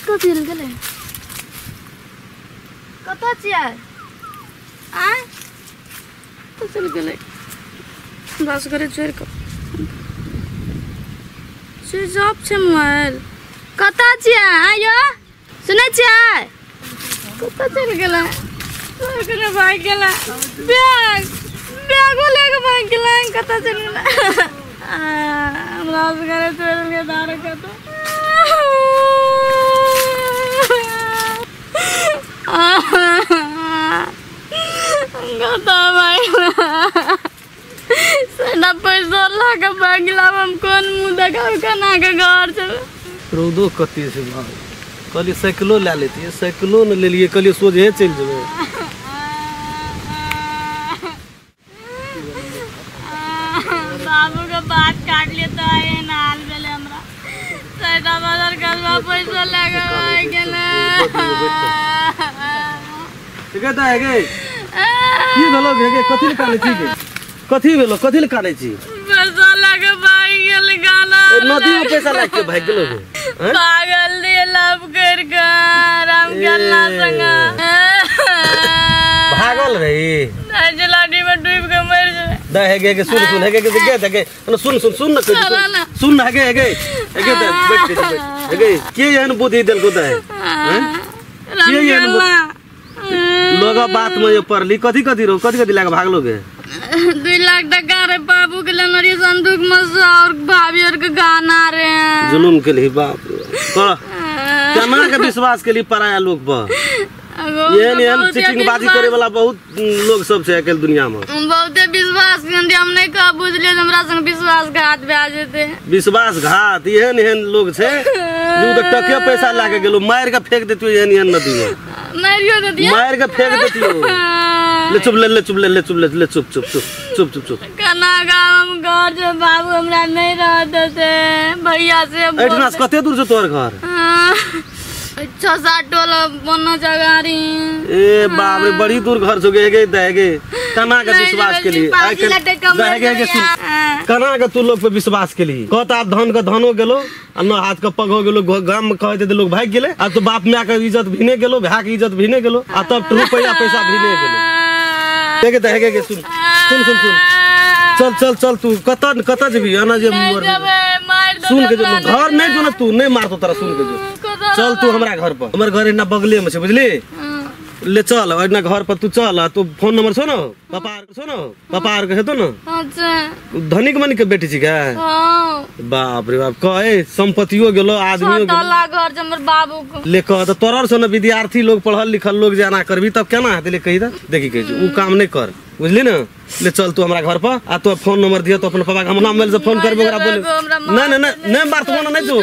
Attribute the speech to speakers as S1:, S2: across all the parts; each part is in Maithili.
S1: कथी गेलै कतऽ छियै आँय तऽ चलि गेलै बस घरे छोड़ि कऽ स्विच ऑफ छै मोबाइल कतऽ छियै आँय यौ सुनै छियै कतऽ चलि गेलै छोड़ि कऽ भागि गेलै बैग बैगो लए कऽ भागि गेलै कतऽ चलि गेलै हमरा घरे छोड़ि गेलै दारू कतऽ सेना पैसा लऽ कऽ भागि गेल आब हम कोन मुँह देखाब केना कऽ घर जेबै
S2: रौदो कते छै बाप कहलियै साइकिलो लए लेतियै साइकिलो नहि लेलियै कहलियै सोझे चलि जेबै
S1: बाबू के बात काटलियै तऽ एहन हाल भेलै हमरा सैदा बाजार गलबा पैसा लए कऽ भागि गेलै
S2: गे दाइ गे की भेलो गे गे कथी लए कानै छी गे कथी भेलो कथी लए कानै छी
S1: पैसा लए कऽ भागि गेल गाना
S2: नदी में पैसा लए के भागि गेलो गे
S1: पागल दिए लव कर के राम गल्ला संग
S2: भागल रही
S1: नदी में डूब के मर जेबै
S2: दा हे गे गे सुन सुन हे गे गे गे गे सुन सुन सुन न सुन न हे गे हे गे हे गे बैठ बैठ हे गे के एहन बुद्धि देलको दा हैं के एहन लोग बात में ये पड़ली कथी कथी रो कथी कथी लए भागलो गे
S1: 2 लाख टका रे बाबू के लेने रहिए संदूक में से और भाभी और के गाना रे
S2: जुलुम के लिए बाप रे केना के विश्वास के लिए पराया लोग पर एहन एहन चीटिंगबाजी करे वाला बहुत लोग सब छै आइकाल्हि दुनिया में
S1: बहुते विश्वास के हम नहीं कह बुझलिए हमरा संग विश्वासघात भए जेतै
S2: विश्वासघात एहन एहन लोग छै जे तऽ टके पैसा लए के गेलो मारि के फेंक देतियो एहन एहन नदी में
S1: मारियो देतियो
S2: मारि के फेंक देतियो ले चुप ले ले चुप ले ले चुप ले ले चुप चुप चुप चुप चुप चुप
S1: केना गाम हम घर जे बाबू हमरा नहीं रह देते भैया से
S2: एहिठिना से कते दूर छै तोहर घर
S1: 6-7 टोला बनो जगारी
S2: ए बाप रे बड़ी दूर घर छौ गे गे दे गे केना के विश्वास के लिए दे गे गे सुन केना के तू लोग पे विश्वास के लिए कहत आब धान के धानो गेलो आ न हाथ के पग हो गेलो गाम में कहैत त लोग भागि गेलै आ तो बाप my के इज्जत भीने गेलो भाय के इज्जत भीने गेलो आ तब रुपया पैसा भीने गेलो दे गे दे गे सुन सुन सुन सुन चल चल चल तू कत कत जेबी एना जे सुन के घर नहीं जो ना तू नहीं मारतो तोरा सुन के जो चल तू हमरा घर पर हमर घर एना बगले में छै बुझली ले चल एना घर पर तू चल तू फोन नंबर छौ न पापा आर छौ न पापा आर के हेतो न
S1: अच्छा
S2: धनिक मनिक के बेटी छी के
S1: हां
S2: बाप रे बाप कहे संपत्तियो गेलो आदमियो
S1: गेलो घर छै हमर बाबू के
S2: ले कह त तोरर से न विद्यार्थी लोग पढ़ल लिखल लोग जे एना करबी तब केना हेतै ले कही त देखी कहै छी उ काम नहीं कर बुझली न ले चल तू हमरा घर पर आ तो फोन नंबर दिया तो अपन पापा के हम नाम से फोन करबे ओकरा बोले नहीं नहीं नहीं मारतो ना नहीं तू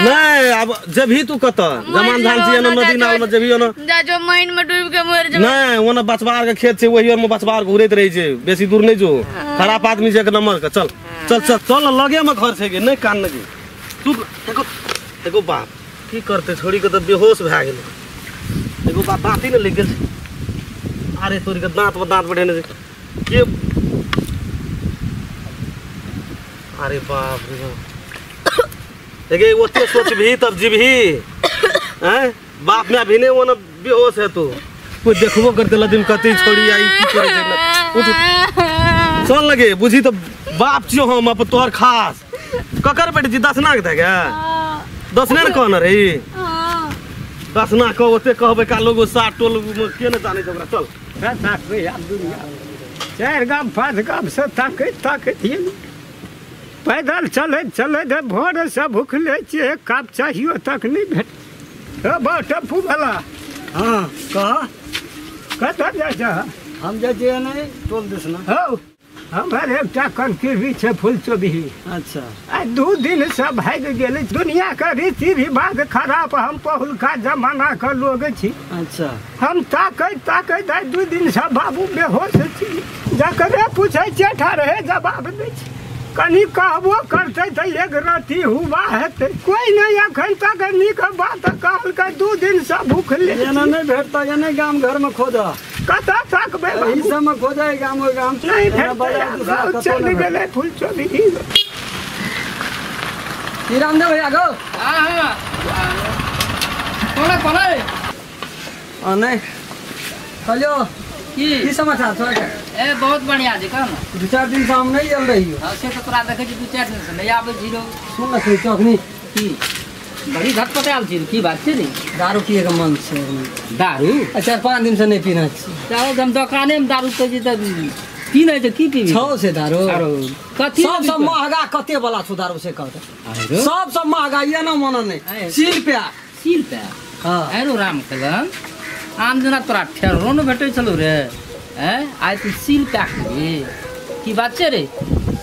S2: नहीं अब जब ही तू कत जमान धान छी न नदी नाल में जबही न
S1: जा जो माइन में डूब के मर जेबै
S2: नहीं ओना बचबार के खेत छै ओही और में बचबार घुरैत रहै छै बेसी दूर नहीं जो खराब आदमी छै एक नंबर के चल चल चल चल लगे में घर छै गे नहीं कान लगे तू देखो देखो बाप की करते छोड़ी के त बेहोश भए गेलै एगो बाप दाँती ने लागि गेल अरे तोरी के दांत पर दांत बढ़ेने के अरे बाप रे बाप देखे ओते सोचबही तब जीबही हैं बाप में अभी नहीं वो ना बेहोश है तू कोई देखबो करते लदिन कति छोड़ी आई की करे छै उठ चल लगे बुझी तो बाप छियो हम अपन तोहर खास ककर बेटी छी दसना के दे गे दसने ने कहने रही दसना कह ओते कहबै का लोग सात टोल में के ने जानै छै ओकरा चल
S3: 4 गाम 5 गाम से ताकैत ताकैत पैदल चलैत चलैत भोर से भूखले छियै एक कप चाहियो तक नहीं भेट बा टप्पू वाला
S4: हाँ कह
S3: कतऽ जाइ छह
S4: हम जाइ छियै नहि टोल दिस ना
S3: हौ हमर एकटा कनकिरबी छै फुलचोबी
S4: अच्छा
S3: आ 2 दिन से भागि गेलै दुनिया के रीति रिवाज खराब हम पहिलुका जमाना के लोग छी
S4: अच्छा
S3: हम ताकैत ताकैत आइ 2 दिन से बाबू बेहोश छी जकरे पूछै छियै ठाढ़े जवाब दै छै कनी कहबो करतै तऽ एक रत्ती हुआ हेतै कोइ नहि एखन तक नीक बात कहलकै 2 दिन से भूखले
S4: एना नहीं भेटता एने गाम घर में खोजा
S3: कतऽ तकबै
S4: एही सब में खोजा गाम ओहि गाम
S3: नहीं भेटतै चलि गेलै फुलचोबी
S4: की रामदेव भैया गो
S5: हाँ हाँ कोना कोना
S4: आ नहीं हेलो की समाचार छौ?
S5: ए बहुत बढ़िया छै कह न।
S4: दू चार दिन से हम नहीं आयल रहियो।
S5: हां से त तोरा देखै छी 2-4 दिन से नहीं आबै छी रो।
S4: सुन न कहै छौ अखनी
S5: की बड़ी झटपटायल छी, की बात छै रे?
S4: दारू पिए के मन छै।
S5: दारू?
S4: 4-5 दिन से नहीं पीना छी।
S5: दारू हम दोकाने में दारू कहै छी त पी नहीं त की पीबी?
S4: छौ से दारू।
S5: कथी
S4: सब महंगा कते वाला छौ दारू से कहत? सब महंगा ये ना मानन नहीं। सील पे
S5: सील पे।
S4: हां
S5: आरो राम कलम आम जना तोरा ठेरो न भेटै छलौ रे। हैं आइ तू सील पैक रे, की बात छै रे?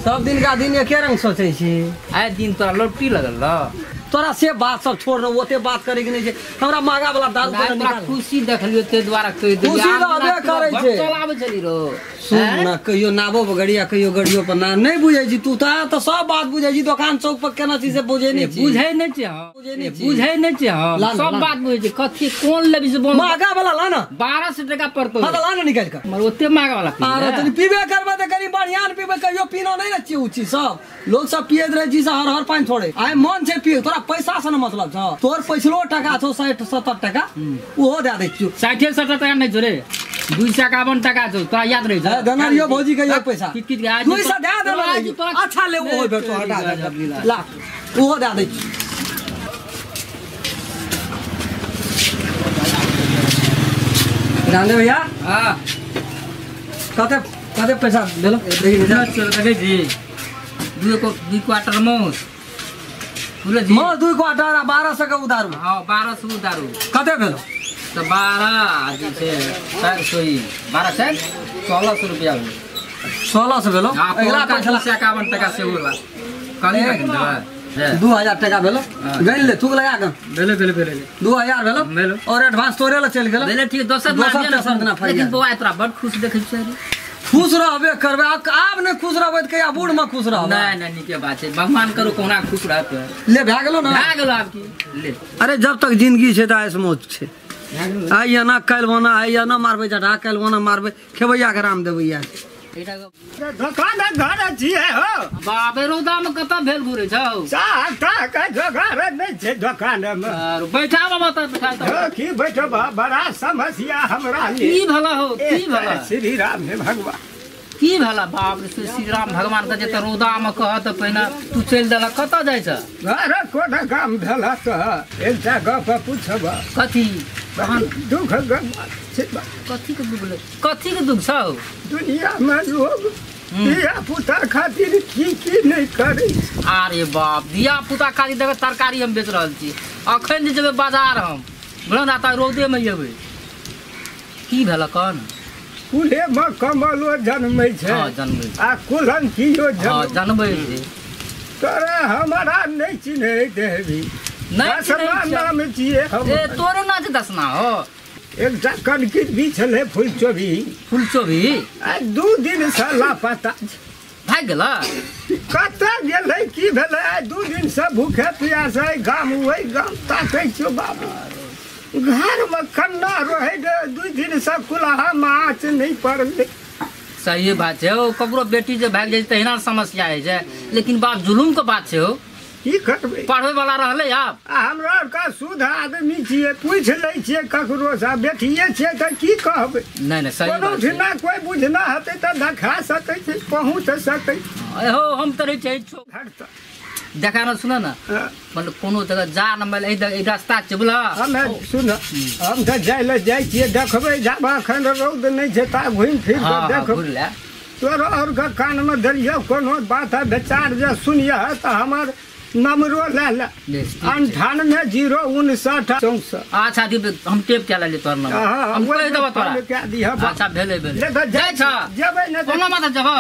S4: सब दिन का दिन एके रंग सोचै छी।
S5: आइ दिन तोरा लोटी लगल ल।
S4: तोरा से बात सब छोड़ न, ओते बात करे के नहीं छै। हमरा महंगा वाला दारू
S5: तोरा निकाल। खुशी देखलियो ते द्वारा कहि देलियो।
S4: खुशी रहबे करै छै।
S5: चलाबै छली रो।
S4: सुन न, कहियो नाबो पर गड़िया कहियो गड़ियो पर ना नहीं बुझै छी तू त सब बात बुझै छी। दोकान चौक पर केना छी से बुझै नहीं छी।
S5: बुझै नहीं छी हम, बुझै नहीं छी हम, सब बात बुझै छी। कथी कोन लेबी से बोल?
S4: महंगा वाला ला ना,
S5: 1200 टका पड़तो।
S4: हां त ला ना निकाल के।
S5: मगर ओते महंगा वाला पी।
S4: अरे तनी पीबे करबे त कनी बढ़िया न पीबे, कहियो पीना नहीं न छी उ चीज। सब लोग सब पियत रहे छी से हर हर पानी छोड़े। आइ मन छै पिए, तोरा पैसा से न मतलब छौ। तोर पैसलो टका छौ 60-70 टका, ओहो दए दै छियौ।
S5: 60-70 टका नहीं छोड़े, 251 टका छौ, तोरा याद रहि छौ?
S4: देना रहियो भौजी के पैसा।
S5: किट किट के
S4: 200 दए देना रहियो। अच्छा ले ओहो बेटो हटा दे ला, ओहो दए दै छियौ। रामदेव भैया।
S5: हां
S4: कते कते पैसा देलो?
S5: देखी देखै छी 2 क्वार्टर माउस।
S4: माउस 2 क्वार्टर आ 1200 के उधारू।
S5: हां 1200 उधारू।
S4: कते भेलो?
S5: त 12 जे छै 400 12 1600 रुपया भेल।
S4: 1600 भेलो? अगला पैसा
S5: 51 टका से होला। कनी रखन देबै
S4: 2000 टका भेलो। गनि ले थूक लगा के।
S5: भेले भेले भेले
S4: 2000 भेलो।
S5: भेलो
S4: और एडवांस तोरे ल चलि गेलो।
S5: भेले ठीक दोसर दिना फरिया। लेकिन बौआ तोरा बड खुश देखै छियै रे।
S4: खुश रहबे करबै, आब नहि खुश रहबै त कहिया बूढ़ में खुश रहबै?
S5: नहीं नहीं नीके बात छै, भगवान करू कोना खुश रहतै।
S4: ले भए गेलो ना?
S5: भए गेलो आब की ले।
S4: अरे जब तक जिंदगी छै त ऐश मौज छै। आइ एना काल्हि ओना, आइ एना मारबै जटा काल्हि ओना मारबै, खेबैया के राम देबैया।
S3: दोकान घर छियै हो।
S5: बाप रे रौदा में कतऽ भेल घुरै छौ?
S3: चाह के जोगार नहि छै दोकान में।
S5: आर बैठा बाबा त बैठा त।
S3: की बैठब, बड़ा समस्या हमरा।
S5: की भला हो, की भला?
S3: श्री राम हे भगवान।
S5: की भला बाप रे श्री राम भगवान के जे त रौदा में कह त पहिने तू चलि देलक, कतऽ जाइ छ?
S3: अरे कोन काम भेला त एकटा गप पूछब।
S5: कथी?
S3: दुख छै।
S5: कथी के दुख? कथी के दुख छौ?
S3: दुनिया में लोग धिया पुता खातिर की की नहीं करे।
S5: अरे बाप धिया पुता खातिर देख तरकारी हम बेच रहल छी। अखन जे जेबै बाजार हम बुझल ना त रौदे में एबै। की भेल कन?
S3: कुले में कमलो जन्मै छै।
S5: हां जन्मै
S3: आ कुलन कियो
S5: जन्मै छै।
S3: तोरा हमरा नहीं चिन्है देबी।
S5: नहीं
S3: नाम छियै हम।
S5: ए तोरे ना छै दसना हो।
S3: एकटा कनकी भी छलै फूलचोभी।
S5: फूलचोभी
S3: आ 2 दिन से लापता
S5: भागि गेल।
S3: कतऽ गेलै की भेलै? आइ 2 दिन से भूखे प्यासे गाम ओहि गाम ताकै छियौ बाबू। घर में कन्ना रहै 2 दिन से कुल्हा माछ नहीं पड़लै।
S5: सही बात छै ओ, ककरो बेटी जे भागि जाइ छै तहिना समस्या होइ छै। लेकिन बाप जुलूम के बात छै हो।
S3: की करबै?
S5: पढ़बै वाला रहलै आब।
S3: आ हमरा आरके शुद्ध आदमी छियै, पूछि लै छियै ककरो से, बेटिये छियै तऽ की कहबै?
S5: नहीं नहीं सही
S3: कोनो
S5: बात छै।
S3: ठिना कोइ बुझना हेतै तऽ देखा सकै छै, पहुँच सकै छै।
S5: हो हम तऽ रहै छियै
S3: घर तऽ।
S5: देखा न सुन न, मतलब कोनो जगह जा न मानि एहि रास्ता छै बुझल।
S3: हम सुन, हम तऽ जाइ लए जाइ छियै, देखबै जाब एखन रौद नहि छै ता घुमि फिर कऽ देखबै। तोरो आरके कानमे देलियौ कोनो बात विचार जे सुनियह तऽ हमर नंबरो ले ले। 98 0 59 64।
S5: अच्छा हम टेप कए लेलियै तोहर नंबर। हम कहि देबौ तोरा। अच्छा भेलै भेलै। जाइ छ?
S3: जेबै ने
S5: कोनो माता जेबौ?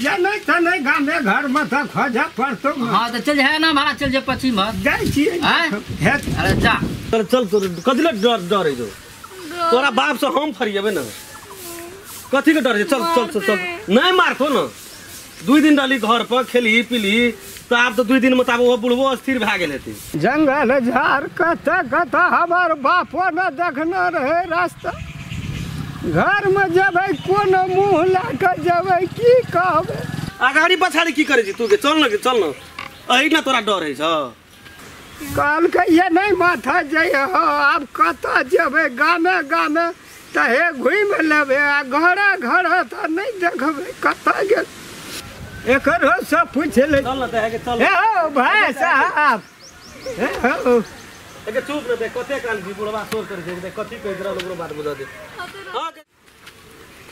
S3: जे नहि तऽ नहि, गामे घरमे तऽ खोजऽ पड़तौ।
S5: हाँ तऽ चलि जाइ ना भाड़ा, चलि जाय पछी में
S3: जाइ छियै।
S5: अरे जा
S2: चल चल, कथी लए डर डरै छौ? तोरा बाप से हम फरिएबै ने, कथी के डर छै? चल चल चल चल, नहीं मारतो न। 2 दिन रहली घर पर, खेलही पीलही त आब त 2 दिन में त आब ओहो बुढ़बो अस्थिर भए गेल हेतै।
S3: जंगल झाड़ कतऽ कतऽ हमर बापो न देखने रहै रास्ता। घर में जेबै कोन मुँह लए कऽ जेबै, की कहबै?
S2: अगाडि पछाडि की करै छी तू? के चल न, चल न, एहि न तोरा डर होइ छौ।
S3: कहलकै ये नहि माथा जइह आब कतऽ जेबै गामे गामे तऽ हे घुमि लेबै आ घरे घरे तऽ नहि देखबै कतऽ गेल एकरो से पूछि ले
S2: चल न तऽ चल
S3: हे हो भाय साहब हे हो
S2: एके चुप रह दे कते काल भी बुढ़वा शोर करै छै देख कथी कहैत रहल ओकरो बात बुझा दे। हां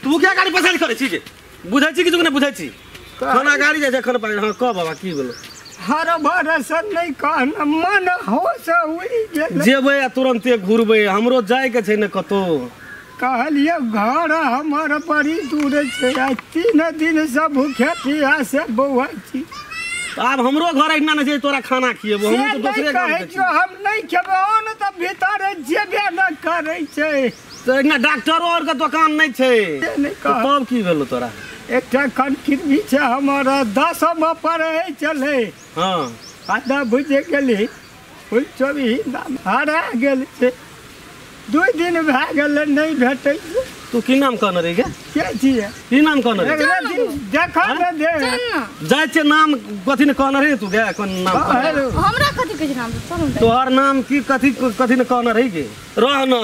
S2: तू क्या गाड़ी पसंद करै छी जे बुझै छी कि तू नहि बुझै छी खाना गाड़ी जाइ छै खाना पानी। हां कह बाबा की भेलो
S3: हर भरोसा नहीं कहना मन होश उड़ि गेल
S2: जेबै आ तुरंते घुरबै हमरो जाय के छै ने कतौ
S3: कहलिए घर हमर बड़ी दूर छै आ 3 दिन से भूखे प्यासे बौआ छी
S2: आब हमरो घर एहिना नहि छै तोरा खाना खिएबो हम तऽ दोसरे गाम के छी
S3: हम नहि खेबै ओ ने तऽ भीतर जेबे न करै छै
S2: तऽ एहिना डॉक्टरो और के दोकान नहि छै तब की भेलो तोरा
S3: एकटा कनकिरबी छै हमर 10 मे पढ़ै छलै।
S2: हाँ
S3: आधा बुझि गेली फूल चोरी हरा गेल छै 2 दिन भए गेलै नहि भेटै छै।
S2: तू की नाम कहने रही गे
S3: के छियै
S2: की नाम कहने रही
S3: देखा ने दे
S2: जाइ छै नाम कथी ने कहने रही तू गे कोन नाम
S1: हमरा कथी कहै छै नाम चल
S2: तोहर नाम की कथी कथी ने कहने रही गे रह न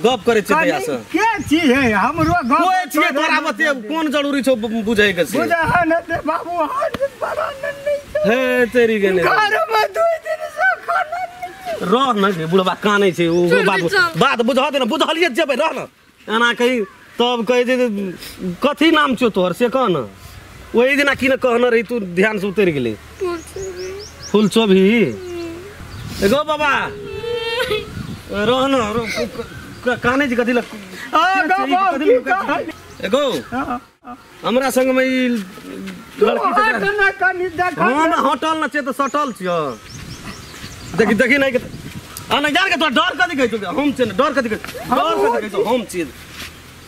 S2: गप करै छै दया से
S3: के छियै हमरो गप
S2: कोइ छियै तोरा बते कोन जरूरी छौ बुझै के छै
S3: बुझा ने दे बाबू हाथ बड़ा नहि छै
S2: हे तेरी गेने
S3: घर में 2 दिन से खाना
S2: रह न गे बुढ़बा कानै छै ओ बात बात बुझा दे न बुझलिए जेबै रह न एना कही तब कहै छै कथी नाम छौ तोहर से कह न ओहि दिना की ने कहने रही तू ध्यान से उतरि गेलै फूल चोभी एगो बाबा रह न कानै छै कथी लए एगो हमरा संग में ई लड़की हम हटल न छियै तऽ सटल छियै देखी देखी नहीं आ नहीं जान के तोरा डर कथी कहै छौ हम छियै डर कथी कहै डर कथी कहै छौ हम छियै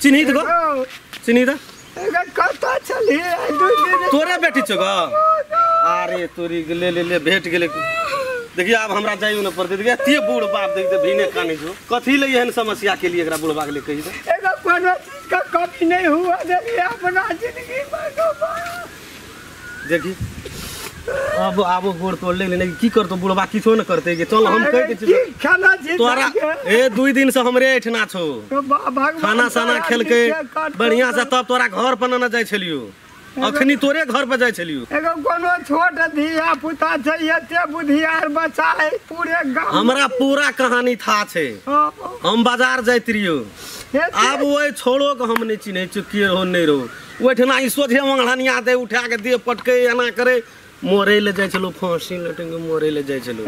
S2: चिन्ही दे गो चिन्ही दे
S3: कतऽ छली
S2: तोरे बेटी छौ गो अरे तोरी ले ले ले भेट गेलै देखिए आब हमरा जाइयो न पड़तै देखिए एते बूढ़ बाप देख दे भीने कानै छौ कथी ले एहन समस्या के लिए एकरा बुढ़बा के लिए कही दे
S3: एगो कोनो चीज का कमी नहीं हुआ देखिए अपना जिंदगी में
S2: देखी अब आबो गोड़ तोड़ ले नहीं की करतो बुढ़बा किछो न करते के चल हम कहि दै छी तोरा ए 2 दिन से हमरे एठना छौ खाना साना खेलकै बढ़िया से तब तोरा घर पर न जाइ छलियो अखनी तोरे घर पर जाइ छलियो
S3: एगो कोनो छोट धिया पुता छै एते बुधियार बच्चा है पूरे गांव
S2: हमरा पूरा कहानी था छै हम बाजार जाइत रहियो आब ओइ छोड़ो के हम नहीं चिन्है छियो के रहो नहीं रहो ओइठना ई सोझे ओंघड़निया दे उठा के दे पटके एना करे मरे ले जाइ छलो फांसी लटंग मरे ले जाइ छलो ओ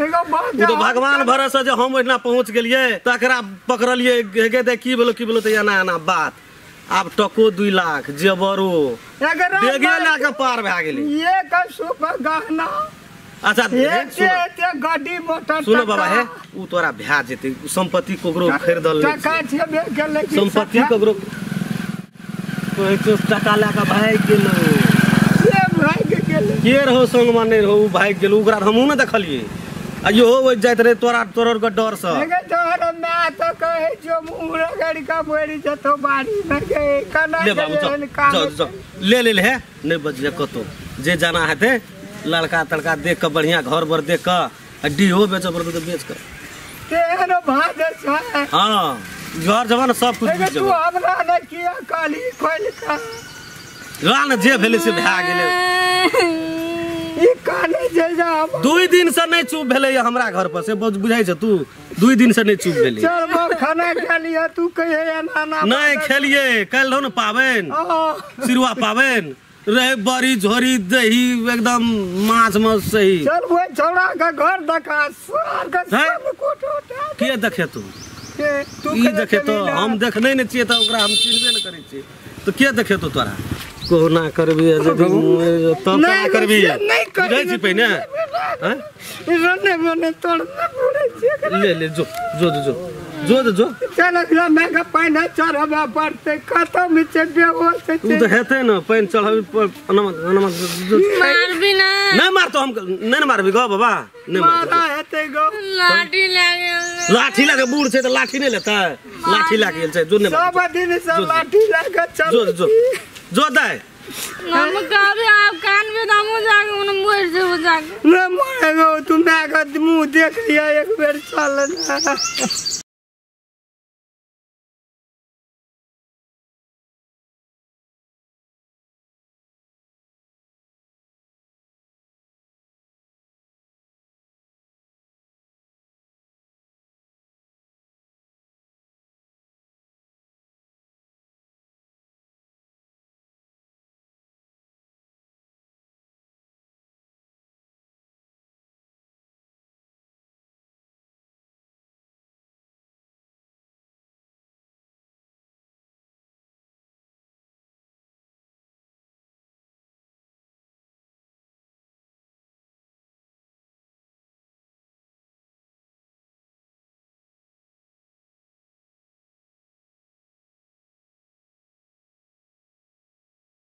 S2: तो भगवान भरोसा जे हम ओहिना पहुंच गेलिए तकरा पकड़लिए हेगे दे की भेलो त एना एना बात आब टको 2 लाख जेबरो बेगे ला के पार भए गेलै
S3: एक सूप गहना।
S2: अच्छा
S3: एते गाड़ी मोटर
S2: सुनो बाबा हे उ तोरा भए जेतै संपत्ति ककरो खरीदल नहि
S3: टका छेबे गेलै
S2: संपत्ति ककरो कहै छौ टका लए के भागि गेलो के रहो संग में नहीं रहो भागि गेलो ओकरा हमहूँ ने देखलिए आ इहो ओहि जाइत रहे तोरा तोहर के डर से
S3: एगे तोहर my तऽ कहै छौ मुँह रगड़ि कऽ मरि जेतौ बाड़ी मे गे केना
S2: ले बाबू चल चल ले ले हे नहीं बजिए कतौ जे जाना हेतै लड़का तड़का देख कऽ बढ़िया घर बर देख कऽ आ डीहो बेचऽ पड़तै तऽ बेच कऽ
S3: तेहन भाज छै।
S2: हाँ घर जबा ने सब कुछ
S3: तू हमरा ने किया कहली खोलि कऽ
S2: रह ने जे भेलै से भए गेलै
S3: ई कानै छै जे
S2: 2 दिन से नहीं चुप भेलै हमरा घर पर से बुझाइ छै तू 2 दिन से नहीं चुप भेलै।
S3: चल बाप खाना खा लिया तू कहिए एना ना
S2: नहीं खेलिए कल रहो न पाबनि सिरुआ पाबनि रहे बड़ी झोरी दही एकदम माछ माछ सही।
S3: चल वो छौड़ा के घर देखा सार के सब कोट उठा
S2: के देखे तू तू ई देखे तो हम देखने नै छियै त ओकरा हम चिन्हबे न करै छियै तो के देखे तो तोरा कोना करबी यदि तब केना करबी बुझै छी पहिने हैं
S3: रने मने तोड़ न बुड़ै छी
S2: ले ले जो जो जो जो जो
S3: चल अगला मैं का पानि चढ़बा पड़तै खत्म छै बेहोश छै
S2: उ त हेतै न पानि चढ़बी
S1: मारबी ना
S2: नहीं मारतो हम नहीं मारबी गो बाबा नहीं
S3: मारा हेतै गो
S1: लाठी लागे
S2: लाठी लागे बूढ़ छै त लाठी नहीं लेतै लाठी लागे गेल छै जो नहीं
S3: सब दिन से लाठी लागे चल
S2: जो जो जो दे
S1: हम कहबे आब कानबे त हमहूँ जाके ओने मरि जेबो जाके।
S3: न मरेगो तू my के मुँह देख लिया एक बेर, चल ना।